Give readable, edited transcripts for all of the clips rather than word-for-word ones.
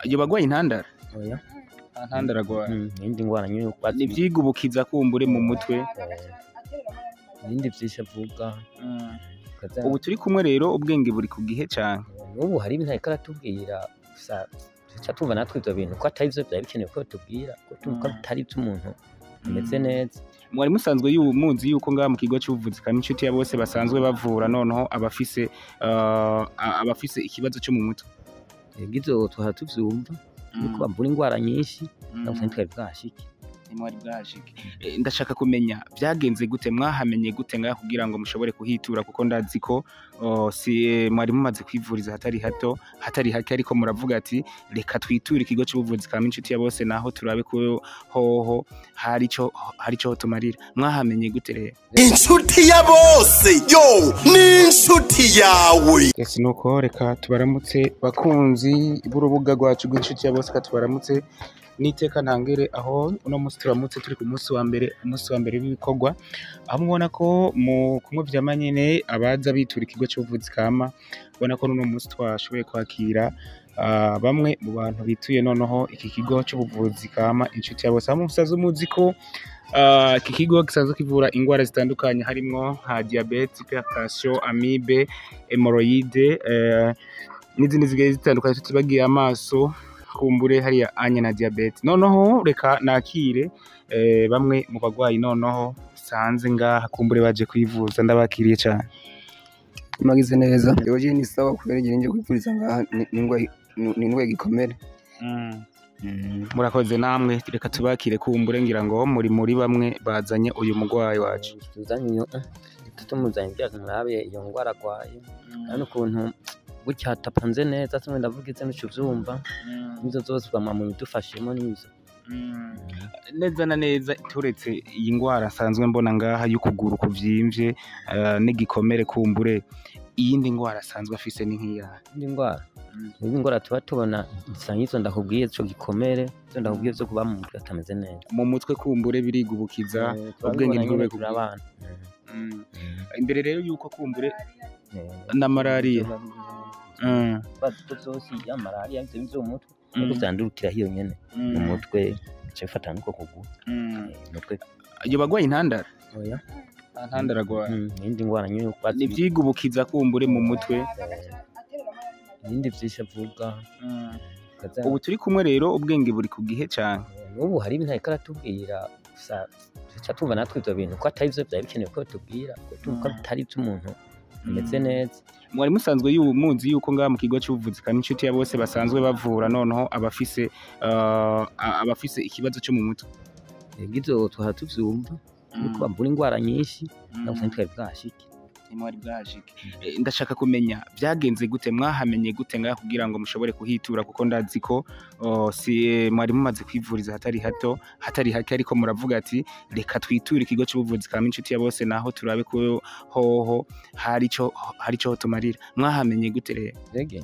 Yoba agwaye intandara? Oya. Nta ntandara agwaye. Iyindi ngwara nyene yo Ni ivyigubukiza kumbure mu mutwe. Ibindi vyinshi avuga. Ubu turi kumwe rero ubwenge buri ku gihe cane. N'ubu hari ibintu ariko aratubwira gusa tuca tumva natwe ivyo bintu ko atari vyo vyari bikenewe ko tubwira, ko tumva ko atari ivy'umuntu ameze neza. Mwari musanzwe muzi yuko ngaha mu kigo c'ubuvuzi kama inshuti ya bose basanzwe bavura noneho abafise abafise ikibazo co mu mutwe? Ego, ivyo twahora tuvyumva yuko bavura ingwara nyinshi, gusa ntitwari bwahashike. Ntimwari bwahashike. Ndashaka kumenya vyagenze gute, mwahamenye gute ngaha kugira ngo mushobore kuhitura, kuko ndazi ko si mwari mumaze kwivuriza hatari hato hatari hake, ariko muravuga ati reka twiture ikigo c'ubuvuzi kama inshuti ya bose naho turabe ko hoho hari ico tumarira. Mwahamenye gute rero? Inshuti ya bose yo ni inshuti yawe. Yes, nuko reka tubaramutse bakunzi b'urubuga rwacu rw'inshuti ya bose, tubaramutse n'iteka ntangere aho uno munsi turamutse turi ku munsi wa mbere, umunsi wa mbere w'ibikorwa, aho mubona ko mu kumwe vyama nyene abaza bitura ikigo c'ubuvuzi kama, ubona ko n'uno munsi twashoboye kwakira bamwe mu bantu bituye noneho iki kigo c'ubuvuzi kama inshuti ya bose. Aho musaza muzi ko iki kigo gisanzwe kivura ingwara zitandukanye harimwo nka diabete, hypertension, amibe, hemorrhoide, n'izindi zigiye zitandukanye, tutibagiye amaso kumbure hariya anya na diabete. Noneho reka nakire bamwe mu bagwayi noneho sanze ngaha kumbure baje kwivuza, ndabakiriye cyane. Magize neza. Jewe ni sawa kubera igihe nje kwivuriza ngaha ni ingwa gikomere. Murakoze namwe, reka tubakire kumbure ngira ngo muri bamwe bazanye uyu mugwayi wacu. Tuzanye iyo tumuzanye kugira murabe iyo ngwara agwaye, kandi ukuntu gutya hatapanze neza, simwe ndavuga ize ntuce uvyumva, nizo zose bama mu bidufashemo nizo. Neza na neza turetse iyi ngwara nsanzwe mbona ngaha y'ukuguru kuvyimvye n'igikomere kumbure, iyindi ngwara asanzwe afise ni nk'iyahe? Iyindi ngwara? Iyindi ngwara tuba tubona isa nk'izo ndakubwiye, ico gikomere, izo ndakubwiye zo kuba mu mutwe atameze neza. Mu mutwe kumbure birigubukiza, ubwenge ntibube turabana. Imbere rero yuko kumbure na malariya. Bazi zose ya malariya ivyo bivyo mu mutwe, niko vyandurukira hiyo nyene mu mutwe, bica bifatana nuko kuguru. Umutwe. Yoba agwaye intandara? Oya. Nta ntandara agwaye. Iyindi ngwara nyene yo Ni ivyigubukiza kumbure mu mutwe. Ibindi vyinshi avuga. Ubu turi kumwe rero ubwenge buri ku gihe cane. N'ubu hari ibintu ariko aratubwira gusa tuca tumva natwe ivyo bintu ko atari vyo vyari bikenewe ko tubwira, ko tumva ko atari ivy'umuntu ameze neza. Mwari musanzwe muzi yuko ngaha mu kigo c'ubuvuzi kama inshuti ya bose basanzwe bavura noneho abafise abafise ikibazo co mu mutwe? Ego, ivyo twahora tuvyumva yuko bavura ingwara nyinshi, gusa ntitwari bwahashike. Ntimwari bwahashike. Ndashaka kumenya vyagenze gute, mwahamenye gute ngaha kugira ngo mushobore kuhitura, kuko ndazi ko si mwari mumaze kwivuriza hatari hato hatari hake, ariko muravuga ati reka twiture ikigo c'ubuvuzi kama inshuti ya bose naho turabe ko hoho hari ico tumarira. Mwahamenye gute rero? Ege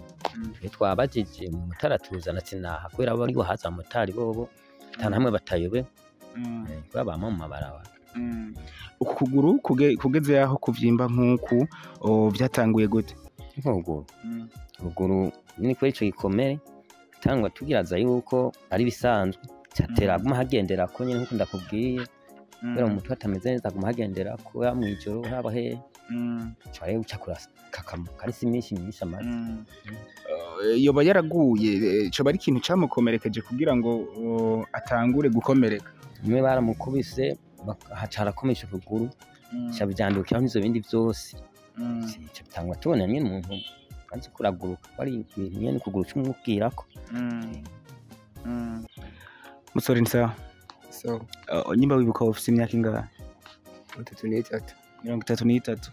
twabajije mu mutara tuzana sinaha kubera abo aribo haza motari bobo ata namwe batayobe, kubera bama mu mabarabara. Uku kuguru kugeze aho kuvyimba nk'uku vyatanguye gute? Ukuguru ukuguru nyine kubera ico gikomere tangwa tugiraza yuko ari bisanzwe, catera aguma hagendera ko nyene nkuko ndakubwiye, kubera mu mutwe atameze neza aguma hagendera ko yaba mw'ijoro haba hehe, ca rero uca kurakakama kandi si myinshi myinshi amaze. Yoba yaraguye, coba ari ikintu camukomerekeje kugira ngo atangure gukomereka? Bamwe baramukubise haca harakomeje ukuguru, ca vyandukiraho n'ivyo bindi vyose, ca bitangura tubona nyene umuntu azi kuraguruka ko ari ibintu nyene ukuguru c'umubwirako. Musore ni sawa? Sawa. Nyimba wibuka ufise imyaka ingahe? 33. 33.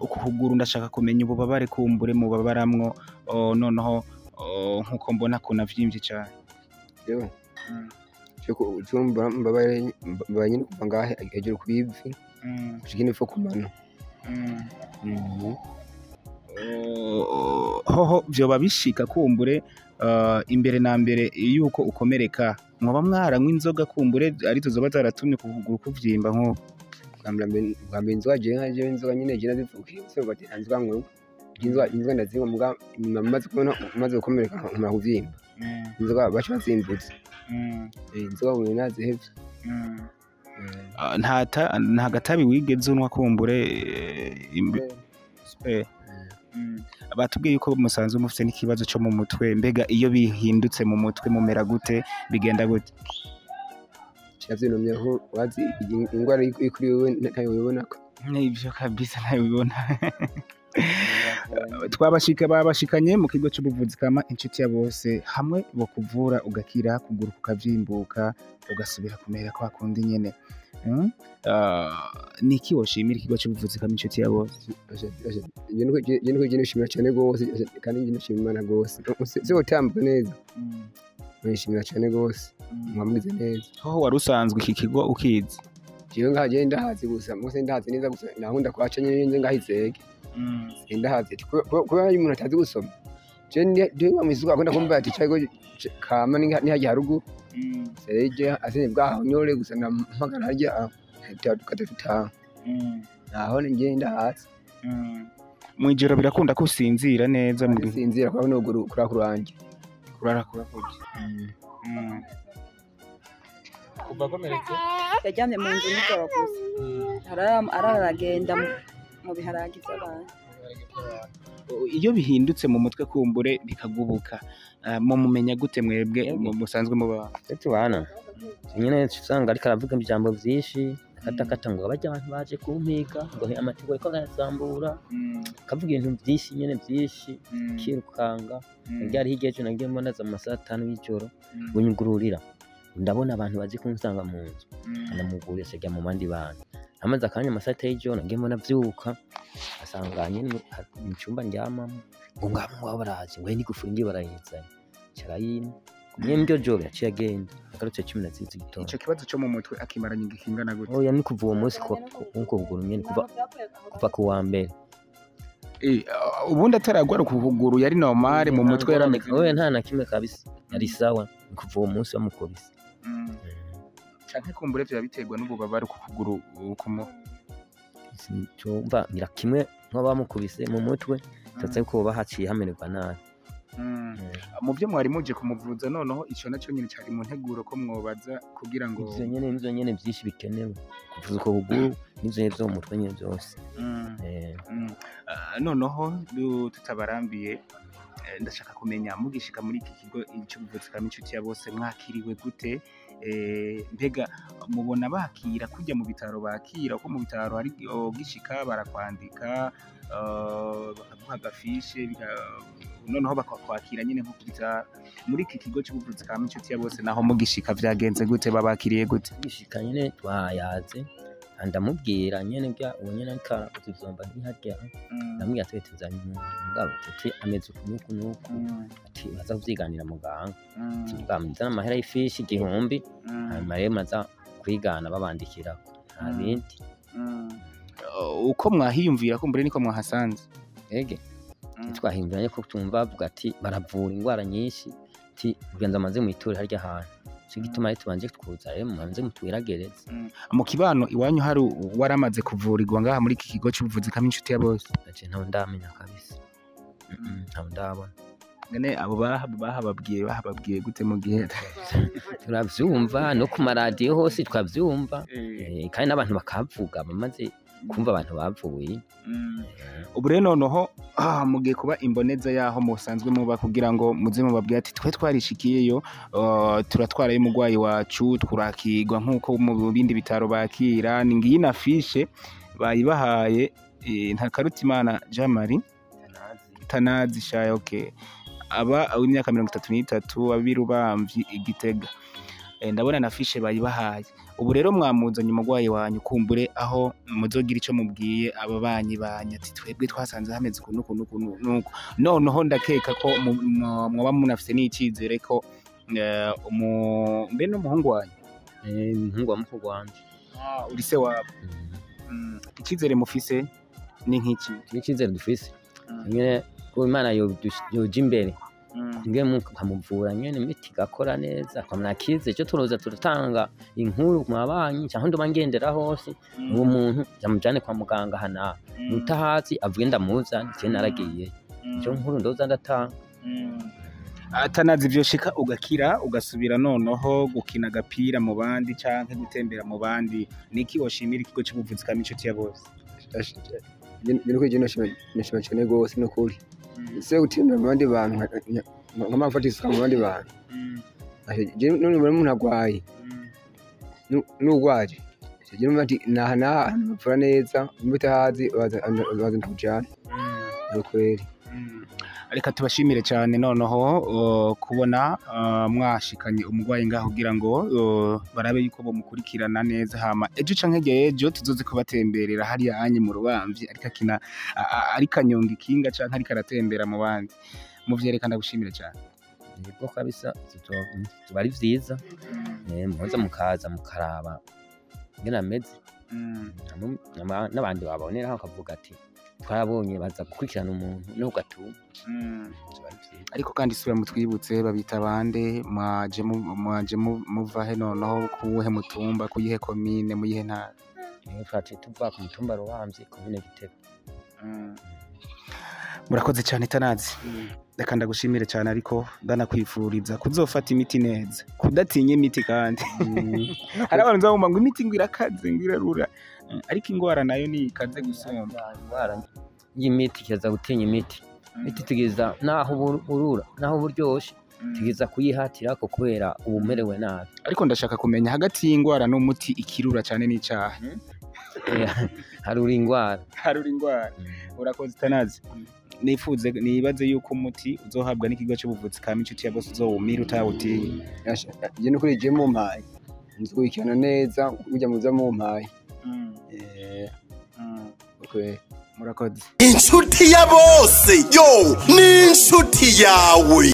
Uku kuguru ndashaka kumenya ububabare kumbure mubabaramwo, noneho nkuko mbona kunavyimbye cane. Jewe mbabare nyine kuva ngaha hejuru kw'ivi gushika ino ku mano. Hoho vyoba bishika kumbure imbere na mbere yuko ukomereka mwoba mwaranywa inzoga kumbure arizo zoba zaratumye ku kuguru kuvyimba nkuko? Bwa mbere inzoga jewe nka jewe inzoga nyene jewe nazivukiye so bati nta nzoga nywa, inzoga ndazinywa muga nyuma maze kubona maze gukomereka nkamara kuvyimba. Inzoga baca bazimbutse. Inzoga ubu nazihevye. Nta gatabi wigeze unwa kumbure super. Batubwiye yuko musanzwe mufite n'ikibazo cyo mu mutwe, mbega iyo bihindutse mu mutwe mumera gute, bigenda gute? Cyavyinumye ko wazi ingwara ikuri wewe ntayo ubibonako. Nivyo kabisa ntabibona. Twabashika babashikanye mu kigo cy'ubuvuzi kama inshuti ya bose, hamwe bokuvura ugakira, kuguru kukavyimbuka ugasubira kumera kwa kundi nyene. Niki woshimira ikigo cy'ubuvuzi kama inshuti ya bose? Je nuko je nishimira cyane gose, kandi je nishimira Imana gose. Utambuka neza. Nishimira cyane gose. Mwamugize neza. Hoho wari usanzwe iki kigo ukizi? Jewe ngaha je ndahazi gusa, mose ndahazi neza gusa, naho kwaca nyene nje ngahizege. Ndahazi kuba umuntu atazi gusoma. Je ndi nka akunda kumva ati cyago kama ni hajya harugu. Seje asene bwaho nyore gusa na mpagara harya tukata. Naho nje ndahazi. Mwijoro birakunda ko usinzira neza mu gihe sinzira kwa no kura kuranje. Kurara kura kuje. Kuva komeretse yaryamye mu nzu nijoro gusa. Araragenda mu biharage by'abantu. Iyo bihindutse mu mutwe kumbure bikagubuka, mu mumenya gute mwebwe musanzwe muba? Tubana nyine usanga ariko aravuga ijambo byinshi, akatakata ngo bajya abantu baje kumpiga ngo amategeko ariko arasambura, akavuga ibintu byinshi nyine byinshi, kirukanga. Ryari hirya ejo nagiye mbona za masaha 5 y'ijoro bunyugururira, ndabona abantu baje kunsanga mu nzu, ndamugurira sajya mu bandi bantu. Amaze akanya amasaha 3 y'ijoro nagiye mbona avyuka, asanga nyine mu cyumba ndyamamo, ngo ngabo baraje ngo n'igufuri ngiye barayizanye, carayima nyembyo joro yaciye agenda agarutse 12 z'igitondo. Ico kibazo cyo mu mutwe akimaranye igikingana gute? Oya ni kuva uwo munsi kuko kuguru nyene kuva ku wa mbere. Ubundi ataragwara ku kuguru yari normal mu mutwe yarameze. Oya nta na kimwe kabisa, yari sawa kuva uwo munsi bamukubise. Canke kumbure vya biterwa n'ububabare ku kuguru kumo. Sinumva ngira kimwe nk'abamukubise mu mutwe, tatse ko bahaciye hamererwa nabi. Mu byo mwari muje kumuvuza noneho ico naco nyine cari mu nteguro ko mwobaza kugira ngo ivyo nyene byinshi bikenewe kuvuza uko kuguru n'ivyo nyene vyo mu mutwe nyene byose. Noneho tutabarambiye, ndashaka kumenya mugishika muri iki kigo cy'ubuvuzi kama inshuti ya bose mwakiriwe gute? Mbega mubona bakira kujya mu bitaro, bakira uko mu bitaro hari gishika barakwandika, bakaguha agafishe, noneho bakakwakira nyine nko kubita. Muri iki kigo cy'ubuvuzi kama inshuti ya bose naho mugishika vyagenze gute, babakiriye gute? Gishika nyine twayaze, ndamubwira nyene bya uwo nyene ariko kuzomba ntiharya, ndamubwira ati tuzanye mugabo tuti ameze uku nuku, ati baza kuvyiganira muganga, ati muganga amahera y'ifishi 1000, hanyuma rero maza kwigana babandikirako nta bindi. Uko mwahiyumvira kumbure niko mwahasanze? Ege twahimviranye ko tumva bavuga ati baravura ingwara nyinshi, ati kugenza amaze mwiture harya hantu. Gituma rero tubanje kuza rero mubanze mutwiragereze. Mu kibano iwanyu hari waramaze kuvurirwa ngaha muri iki kigo cy'ubuvuzi kama inshuti ya bose? Aje ntawe ndamenya kabisa. Ntawe ndabona. Ngene abo bahababwiye gute mu gihe turavyumva no ku maradiyo hose twavyumva, kandi n'abantu bakavuga bamaze kumva abantu bavuye. Ubu rero noneho mugiye kuba imboneza yaho musanzwe muba kugira ngo muze mubabwire ati twe twarishikiyeyo, turatwarayo umurwayi wacu, turakirwa nk'uko mu bindi bitaro bakira. Ni ngiyi na fishe bayibahaye, Ntakarutimana Jean Marie Tanazi shaya, okay, aba w'imyaka 33 abirubamvyi Igitega. Ndabona na fishe bayibahaye. Ubu rero mwamuzanye umurwayi wanyu kumbure aho muzogira ico mubwiye ababanyi banyu ati twebwe twasanze hameze ukuntu ukuntu nuko. Noneho ndakeka ko mwoba munafise n'icizere ko mbe n'umuhungu wanyu? Umuhungu wa mukuru wanje. Uri se wabo. Icizere mufise ni nk'iki? N'icizere dufise nyene ko Imana yoja imbere, nge mukamuvura nyene imiti igakora neza, akamwakize icyo turoza turatanga inkuru mu babanyi cyangwa ndoba ngendera hose, uwo muntu yamujane kwa muganga hana utahazi avuge ndamuzana je naragiye, icyo nkuru ndoza ndatanga. Atanazi vyoshika ugakira ugasubira noneho gukina agapira mu bandi canke gutembera mu bandi, niki woshimira ikigo c'ubuvuzi kama Inshuti ya Bose? Nukuri je noshima cane gose, nukuri se gutembera mu bandi bantu, nkama mfata isuka mu bandi bantu. Je none mbona umuntu agwaye, n'ugwaje, je numva ati naha naha ahantu bavura neza, nimba utahazi baza ndakujana, nukweri. Reka tubashimire cyane noneho kubona mwashikanye umurwayi ngaho kugira ngo barabe yuko bamukurikirana neza, hama ejo canke hirya y'ejo tuzoze kubatemberera hariya anye mu Rubamvyi, ariko akina ariko anyonga ikinga canke ariko aratembera mu bandi. Muvyerekana, ndagushimire cyane. Nibwo kabisa tuba ari vyiza. Muza mukaza mukaraba ingene ameze. N'abandi baboneraho bakavuga ati twarabonye baza gukurikirana umuntu no kugatuma. Biba ari vyiza. Ariko kandi sura mutwibutse, babita bande? Mwaje muva he noneho, kuwuhe mutumba, kuyihe komine, muyihe ntara? Twaciye tuva ku mutumba Rubamvyi, komine Gitega. Murakoze cyane. Tanazi, reka ndagushimire cyane, ariko ndanakwifuriza kuzofata imiti neza, kudatinya imiti. Kandi hari abantu nzabumva ngo imiti ngo irakaze, ngo irarura. Ariko ingwara nayo ni ikaze gusumba. Ingwara y'imiti, kiza gutinya imiti. Imiti tugeza naho urura, naho uburyoshe, tugeza kuyihatirako kubera uba umerewe nabi. Ariko ndashaka kumenya, hagati y'ingwara n'umuti, ikirura cyane n'icaha? Harura ingwara. Harura ingwara. Urakoze Tanazi. Nifuze nibaze yuko umuti uzohabwa n'ikigo cy'ubuvuzi kama Inshuti ya Bose uzowumira utawutinya. Je nukuri je mumpaye nzukurikirana neza burya muza mumpaye. Okay. Murakoze. Inshuti ya bose, yo, ni inshuti yawe.